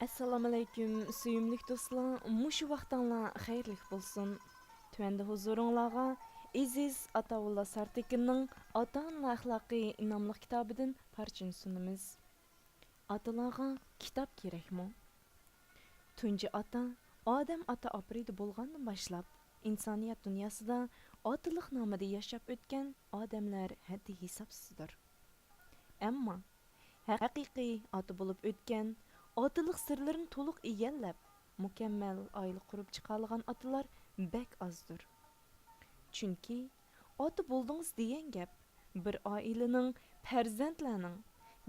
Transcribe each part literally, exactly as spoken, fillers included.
ئەسسالامۇئەلەيكۇم، سۆيۈملۈك دوستلار، مۇشۇ ۋاقتىڭلار خەيرلىك بولسۇن. تۆۋەندە ھۇزۇرۇڭلارغا ئېزىز ئاتاۋۇللا سارتېكىننىڭ ئاتا-ئانىلار ئەخلاقى ناملىق كىتابىدىن پارچىنى سۇنىمىز. ئاتىلارغا كىتاب كېرەكمۇ؟ تۇنجى ئاتا ئادەم ئاتا ئاپىرىدە بولغاندىن باشلاپ، ئىنسانىيەت دۇنياسىدا ئاتىلىق نامىدا ياشاپ ئۆتكەن ئادەملەر ھەددى ھېسابسىزدۇر. ئەمما ھەقىقىي ئاتا بولۇپ ئۆتكەن، ئاتىلىق سىرلىرىنى تولۇق ئىگىلەپ، مۇكەممەل ئائىلە قۇرۇپ چىقالىغان ئاتىلار بەك ئازدۇر. چۈنكى ئاتا بولدىڭىز دېگەن گەپ بىر ئائىلىنىڭ، پەرزەنتلەرنىڭ،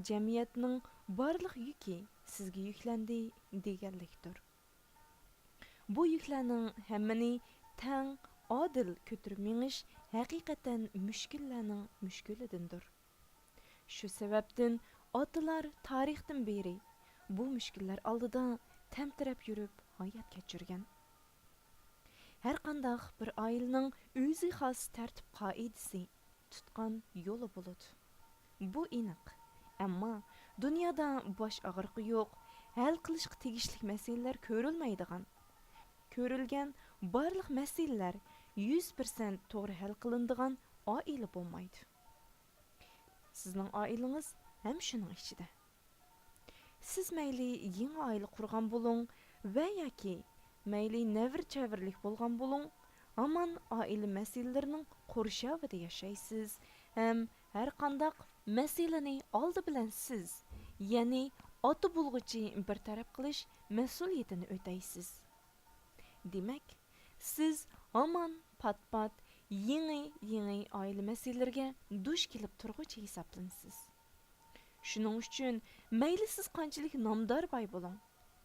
جەمئىيەتنىڭ بارلىق يۈكى سىزگە يۈكلەندى دېگەنلىكتۇر. بۇ يۈكلەرنىڭ ھەممىنى تەڭ، ئادىل كۆتۈرۈپ مېڭىش ھەقىقەتەن مۈشكۈللەرنىڭ مۈشكۈلىدىندۇر. شۇ سەۋەبتىن ئاتىلار تارىختىن بېرى بۇ مۈشكۈللەر ئالدىدا تەمتىرەپ يۈرۈپ ھايات كەچۈرگەن. ھەرقانداق بىر ئائىلىنىڭ ئۆزى خاس تەرتىپ قائىدىسى، تۇتقان يولى بولىدۇ. بۇ ئېنىق. ئەمما دۇنيادا باش ئاغرىقى يوق، ھەل قىلىشقا تېگىشلىك مەسىلىلەر كۆرۈلمەيدىغان، كۆرۈلگەن بارلىق مەسىلىلەر يۈز پىرسەنت توغرا ھەل قىلىنىدىغان ئائىلە بولمايدۇ. سىزنىڭ ئائىلىڭىز ھەم شۇنىڭ ئىچىدە. سىز مەيلى يېڭى ئائىلە قۇرغان بولۇڭ ۋە ياكى مەيلى نەۋرە-چەۋرىلىك بولغان بولۇڭ، ھامان ئائىلە مەسىلىلىرىنىڭ قورشاۋىدا ياشايسىز ھەم ھەرقانداق مەسىلىنى ئالدى بىلەن سىز، يەنى ئاتا بولغۇچى بىر تەرەپ قىلىش مەسئۇلىيىتىنى ئۆتەيسىز. دېمەك، سىز ھامان پات-پات يېڭى-يېڭى ئائىلە مەسىلىلىرىگە دۇچ كېلىپ تۇرغۇچى ھېسابلىنىسىز. شۇنىڭ ئۈچۈن مەيلى سىز قانچىلىك نامدار باي بولۇڭ،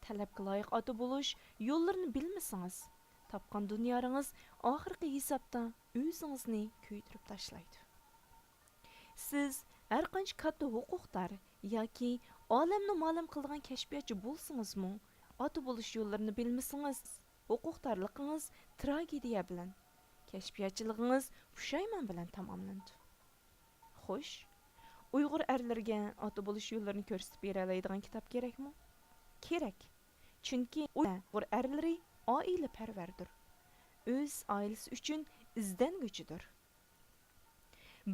تەلەپكە لايىق ئاتا بولۇش يوللىرىنى بىلمىسىڭىز، تاپقان دۇنيارىڭىز ئاخىرقى ھېسابتا ئۆزىڭىزنى كۆيدۈرۈپ تاشلايدۇ. سىز ھەرقانچە كاتتا ھوقۇقدار ياكى ئالەمنى مالەم قىلىدىغان كەشپىياتچى بولسىڭىزمۇ، ئاتا بولۇش يوللىرىنى بىلمىسىڭىز، ھوقۇقدارلىقىڭىز تراگېدىيە بىلەن، كەشپىياتچىلىقىڭىز پۇشايمان بىلەن تاماملىنىدۇ. خوش، ئۇيغۇر ئەرلىرىگە ئاتا بولۇش يوللىرىنى كۆرسىتىپ بېرەلەيدىغان كىتاب كېرەكمۇ؟ كېرەك. چۈنكى ئۇيغۇر ئەرلىرى ئائىلىپەرۋەردۇر. ئۆز ئائىلىسى ئۈچۈن ئىزدەنگۈچىدۇر.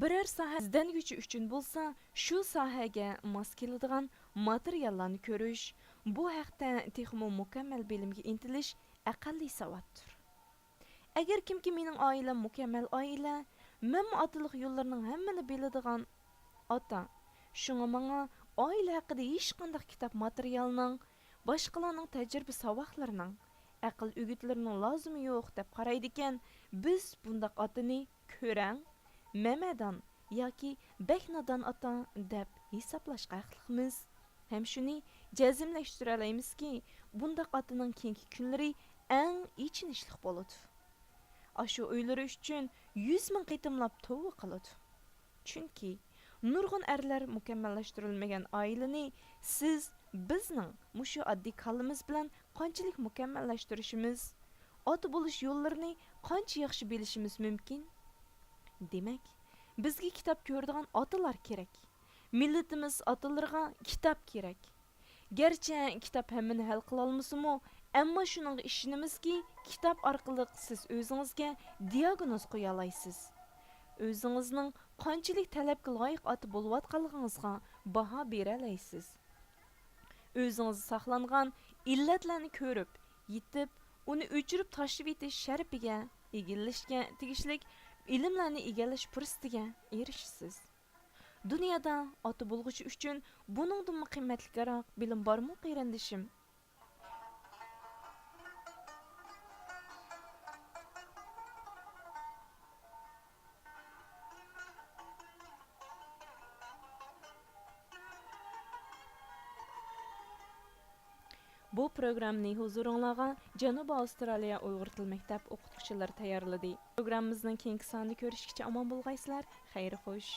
بىرەر ساھە ئىزدەنگۈچى ئۈچۈن بولسا، شۇ ساھەگە ماس كېلىدىغان ماتېرىياللارنى كۆرۈش، بۇ ھەقتە تېخىمۇ مۇكەممەل بىلىمگە ئىنتىلىش ئەقەللىي ساۋاتتۇر. ئەگەر كىمكى مېنىڭ ئائىلەم مۇكەممەل ئائىلە، مەنمۇ ئاتىلىق يوللىرىنىڭ ھەممىنى بىلىدىغان ئاتا، شۇڭا ماڭا ئائىلە ھەققىدە ھېچقانداق كىتاب ماتېرىيالىنىڭ، باشقىلارنىڭ تەجرىبە ساۋاقلىرىنىڭ، ئەقىل ئۆگۈتلىرىنىڭ لازىمى يوق دەپ قارايدىكەن، بىز بۇنداق ئاتىنى كۆرەڭ، مەمەدان ياكى بەك نادان ئاتا دەپ ھېسابلاشقا ھەقلىقمىز. ھەم شۇنى جەزملەشتۈرەلەيمىزكى، بۇنداق ئاتىنىڭ كېيىنكى كۈنلىرى ئەڭ ئېچىنىشلىق بولىدۇ. ئاشۇ ئۆيلىرى ئۈچۈن يۈز مىڭ قېتىملاپ توۋا قىلىدۇ. چۈنكى نۇرغۇن ئەرلەر مۇكەممەللەشتۈرۈلمىگەن ئائىلىنى سىز، بىزنىڭ مۇشۇ ئاددىي كاللىمىز بىلەن قانچىلىك مۇكەممەللەشتۈرۈشىمىز، ئاتا بولۇش يوللىرىنى قانچە ياخشى بىلىشىمىز مۇمكىن؟ دېمەك، بىزگە كىتاب كۆرىدىغان ئاتىلار كېرەك. مىللىتىمىز ئاتىلىرىغا كىتاب كېرەك. گەرچە كىتاب ھەممىنى ھەل قىلالمىسىمۇ، ئەمما شۇنىڭغا ئىشىنىمىزكى، كىتاب ئارقىلىق سىز ئۆزىڭىزگە دىياگنوز قويالايسىز. ئۆزىڭىزنىڭ قانچىلىك تەلەپكە لايىق ئاتا بولۇۋاتقانلىقىڭىزغا باھا بېرەلەيسىز. ئۆزىڭىزدە ساقلانغان ئىللەتلەرنى كۆرۈپ يېتىپ، ئۇنى ئۆچۈرۈپ تاشلىۋېتىش شەرىپىگە، ئىگىلىشكە تېگىشلىك ئىلىملەرنى ئىگىلەش پۇرسىتىگە ئېرىشىسىز. دۇنيادا ئاتا بولغۇچى ئۈچۈن بۇنىڭدىنمۇ قىممەتلىكراق بىلىم بارمۇ، قېرىندىشىم؟ بۇ پروگراممىنى ھۇزۇرۇڭلارغا جەنۇبىي ئاۋسترالىيە ئۇيغۇر تىل مەكتەپ ئوقۇتقۇچىلىرى تەييارلىدى. پروگراممىمىزنىڭ كېيىنكى سانىدا كۆرۈشكىچە ئامان بولغايسىلەر. خەير خوش.